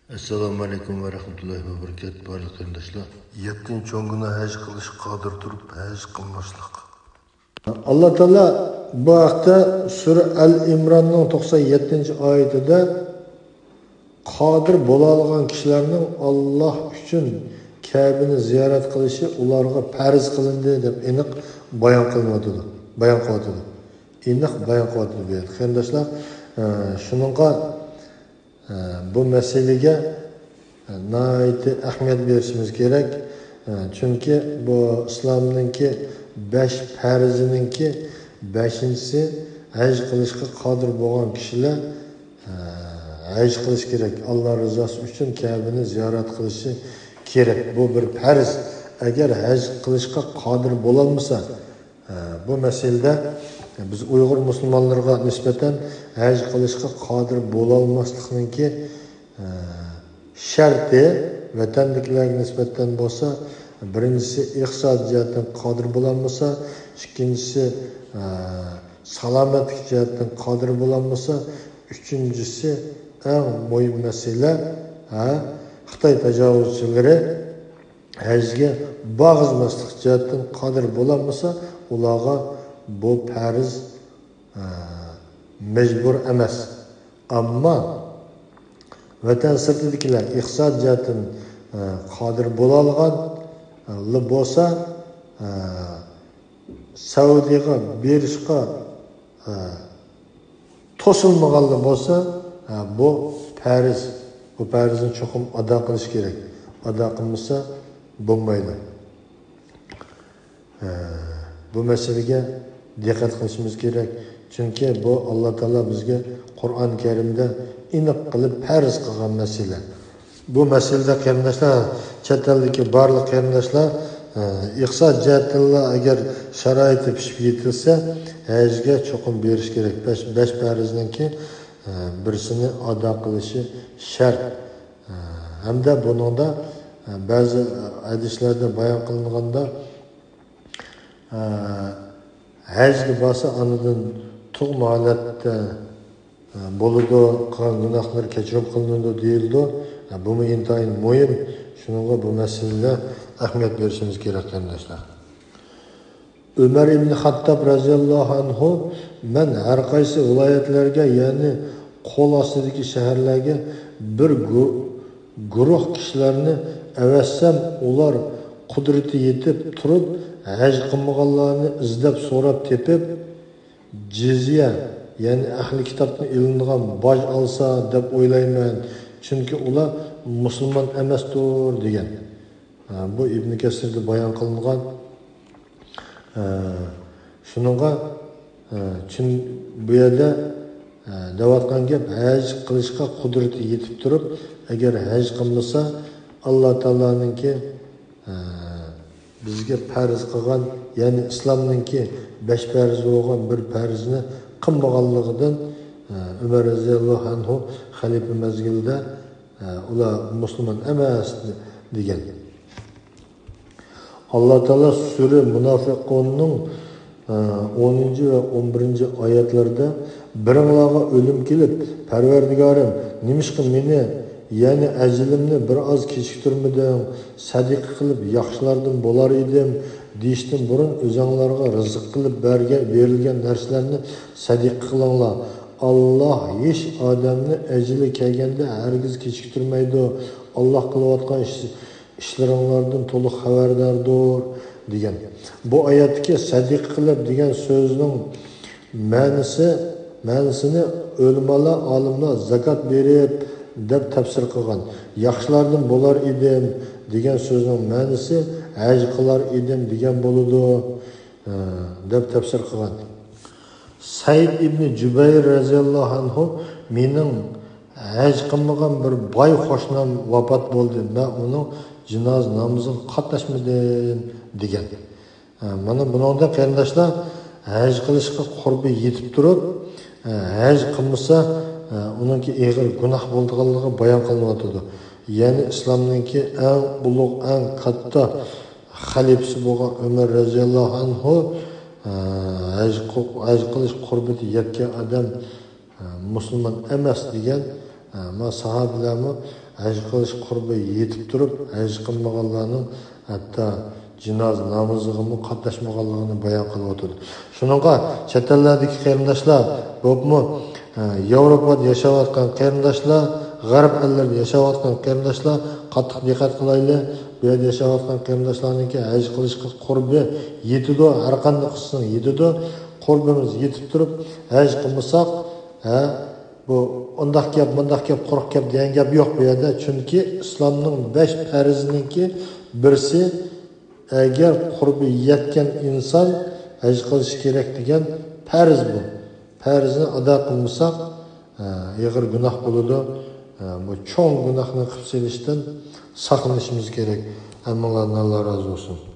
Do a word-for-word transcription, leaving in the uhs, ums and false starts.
ئەسسالامۇ ئەلەيكۇم ۋە رەھمەتۇللاھى ۋە بەرىكاتۇھ، بارلىق قېرىنداشلار. يەتتىنچى چوڭ گۇناھ ھەج قىلىشقا قادىر تۇرۇپ ھەج قىلماسلىق. ئاللا تائالا بۇ ھەقتە سۈرە ئەل ئىمراننىڭ توقسان يەتتىنچى ئايىتىدە، قادىر بولالىغان كىشىلەرنىڭ ئاللا ئۈچۈن كەبىنى زىيارەت قىلىشى ئۇلارغا پەرز قىلىندى، دەپ ئېنىق بايان قىلىنىۋاتىدۇ، بايان قىلىۋاتىدۇ. ئېنىق بايان قىلىۋاتىدۇ بۇ يەردە. قېرىنداشلار، ئە، شۇنىڭغا، ئە، بۇ مەسىلىگە، ئە، ناھايىتى ئەھمىيەت بېرىشىمىز كېرەك. ئە، چۈنكى بۇ ئىسلامنىڭكى بەش پەرزىنىڭكى بەشىنچىسى، ھەج قىلىشقا قادىر بولغان كىشىلەر، ئە، ھەج قىلىش كېرەك. ئاللا رىزاسى ئۈچۈن كەبىنى زىيارەت قىلىشى كېرەك. بۇ بىر پەرز. ئەگەر ھەج قىلىشقا قادىر بولالمىسا، ئە، بۇ مەسىلىدە بىز ئۇيغۇر مۇسۇلمانلىرىغا نىسبەتەن ھەج قىلىشقا قادىر بولالماسلىقنىڭكى، ئە، شەرتى، ۋەتەندىكىلەرگە نىسبەتەن بولسا، بىرىنچىسى، ئىقتىسادىي جەھەتتىن قادىر بولالمىسا، ئىككىنچىسى، ئە، سالامەتلىك جەھەتتىن قادىر بولالمىسا، ئۈچىنچىسى، ئەڭ مۇھىم مەسىلە، ھە، خىتاي تاجاۋۇزچىلىرى ھەجگە بارغۇزماسلىق جەھەتتىن قادىر بولالمىسا، ئۇلارغا بۇ پەرز، ئە، مەجبۇر ئەمەس. ئەمما ۋەتەن سىرتىدىكىلەر ئىقتىساد جەھەتتىن، ئە، قادىر بولالىغان، ئە، بولسا، ئە، سەئۇدىغا بېرىشقا، ئە، توسۇلمىغانلا بولسا، ئە، بۇ پەرز، بۇ پەرزنى چوقۇم ئادا قىلىش كېرەك. ئادا قىلمىسا بولمايدۇ. ئە، بۇ مەسىلىگە دىققەت قىلىشىمىز كېرەك. چۈنكى بۇ ئاللا تائالا بىزگە قۇرئان كەرىمدە ئېنىق قىلىپ پەرز قىلغان مەسىلە. بۇ مەسىلىدە قېرىنداشلار، چەت ئەلدىكى بارلىق قېرىنداشلار، ئە، ئىقتىساد جەھەتتىنلا ئەگەر شارائىتى پىشىپ يېتىلسە، ھەجگە چوقۇم بېرىش كېرەك. بەش، بەش پەرزنىڭكى، ئە، بىرسىنى ئادا قىلىشى شەرت. ئە، ھەمدە بۇنىڭدا، ئە، بەزى ھەدىسلەردە بايان قىلىنغاندا، ئە، ھەجگە بارسا ئانىدىن تۇغما ھالەتتە، ئە، بولىدۇ، قىلغان گۇناھلىرى كەچۈرۈم قىلىنىدۇ دېيىلىدۇ. ئە، بۇمۇ ئىنتايىن مۇھىم. شۇنىڭغا بۇ مەسىلىدە ئەھمىيەت بېرىشىمىز كېرەك، قېرىنداشلار. ئۆمەر ئىبن خەتتاب رەزىياللاھۇ ئەنھۇ، مەن ھەر قايسى ۋىلايەتلەرگە، يەنى قول ئاستىدىكى شەھەرلەرگە بىر گۇ-، گۇرۇھ كىشىلەرنى ئەۋەتسەم، ئۇلار قۇدرىتى يېتىپ تۇرۇپ ھەج قىلمىغانلارنى ئىزدەپ سوراپ تېپىپ، جىزيە، يەنى ئەھلى كىتابتىن ئېلىنىدىغان باج ئالسا دەپ ئويلايمەن، چۈنكى ئۇلار مۇسۇلمان ئەمەستۇر، دېگەن. ئە، بۇ ئىبن كەسىردە بايان قىلىنغان. ئە، شۇنىڭغا، ئە، چۈن-، بۇ يەردە، ئە، دەۋاتقان گەپ، ھەج قىلىشقا قۇدرىتى يېتىپ تۇرۇپ، ئەگەر ھەج قىلمىسا، ئاللا تائالانىڭكى، ئە، بىزگە پەرز قىلغان، يەنى ئىسلامنىڭكى بەش پەرزى بولغان بىر پەرزنى قىلمىغانلىقىدىن، ئە، ئۆمەر رەزىياللاھۇ ئەنھۇ خەلىپە مەزگىلىدە، ئە، ئۇلار مۇسۇلمان ئەمەس، دېگەن. ئاللا تائالا سۈرە مۇنافىقۇننىڭ، ئە، ئونىنچى ۋە ئون بىرىنچى ئايەتلەردە، بىرىڭلارغا ئۆلۈم كېلىپ، پەرۋەردىگارىم، نېمىشقا مېنى، يەنى ئەجىلىمنى بىر ئاز كېچىكتۈرمىدىڭ؟ سەدىقە قىلىپ ياخشىلاردىن بولار ئىدىم، دېيىشتىن بۇرۇن ئۆزۈڭلارغا رىزىق قىلىپ بەرگەن، بېرىلگەن نەرسىلەرنى سەدىقە قىلىڭلار. ئاللا ھېچ ئادەمنى ئەجىلى كەلگەندە ھەرگىز كېچىكتۈرمەيدۇ. ئاللا قىلىۋاتقان ئىش، ئىشلىرىڭلاردىن تولۇق خەۋەرداردۇر، دېگەن. بۇ ئايەتتىكى سەدىقە قىلىپ دېگەن سۆزنىڭ مەنىسى، مەنىسىنى ئۆلىمالار، ئالىملار زاكات بېرىپ دەپ تەپسىر قىلغان. ياخشىلاردىن بولار ئىدىم دېگەن سۆزنىڭ مەنىسى ھەج قىلار ئىدىم دېگەن بولىدۇ، ئە، دەپ تەپسىر قىلغان. سەئىد ئىبنى جۇبەير رەزىياللاھۇ ئەنھۇ، مېنىڭ ھەج قىلمىغان بىر باي قوشنام ۋاپات بولدى، مەن ئۇنىڭ جىنازا نامىزىغا قاتناشمىدىم، دېگەن. ھە، مانا بۇنىڭدا قېرىنداشلار، ھەج قىلىشقا قۇربى يېتىپ تۇرۇپ، ھە، ھەج قىلمىسا، ھە، ئۇنىڭكى ئېغىر گۇناھ بولىدىغانلىقى بايان قىلىنىۋاتىدۇ. يەنى ئىسلامنىڭكى ئەڭ ئۇلۇغ، ئەڭ كاتتا خەلىپىسى بولغان ئۆمەر رەزىياللاھۇ ئەنھۇ، ھە، ھەج قىل-، ھەج قىلىش قۇربىتى يەتكەن ئادەم، ھە، مۇسۇلمان ئەمەس دېگەن، ھە، ما ساھابىلەرمۇ ھەج قىلىش قۇربى يېتىپ تۇرۇپ، ھەج قىلمىغانلارنىڭ ھەتتا جىنازا نامىزىغىمۇ قاتناشمىغانلىقىنى بايان قىلىۋاتىدۇ. شۇنىڭغا چەت ئەللەردىكى قېرىنداشلار، بولۇپمۇ، ئە، ياۋروپادا ياشاۋاتقان قېرىنداشلار، غەرب ئەللىرىدە ياشاۋاتقان قېرىنداشلار قاتتىق دىققەت قىلايلى. بۇ يەردە ياشاۋاتقان قېرىنداشلارنىڭكى ھەج قىلىشقا قۇربى يېتىدۇ، ھەر قانداق قىلسىڭ يېتىدۇ. قۇربىمىز يېتىپ تۇرۇپ ھەج قىلمىساق، ھە، بۇ ئۇنداق گەپ، مۇنداق گەپ، قۇرۇق گەپ دېگەن گەپ يوق بۇ يەردە. چۈنكى ئىسلامنىڭ بەش پەرزىنىڭكى بىرسى، ئەگەر قۇربى يەتكەن ئىنسان ھەج قىلىشى كېرەك دېگەن پەرز بۇ. پەرزنى ئادا قىلمىساق، ئە، ئېغىر گۇناھ بولىدۇ. ئە، بۇ چوڭ گۇناھنى قىلىپ سېلىشتىن ساقلىنىشىمىز كېرەك. ھەممىڭلاردىن ئاللا رازى بولسۇن.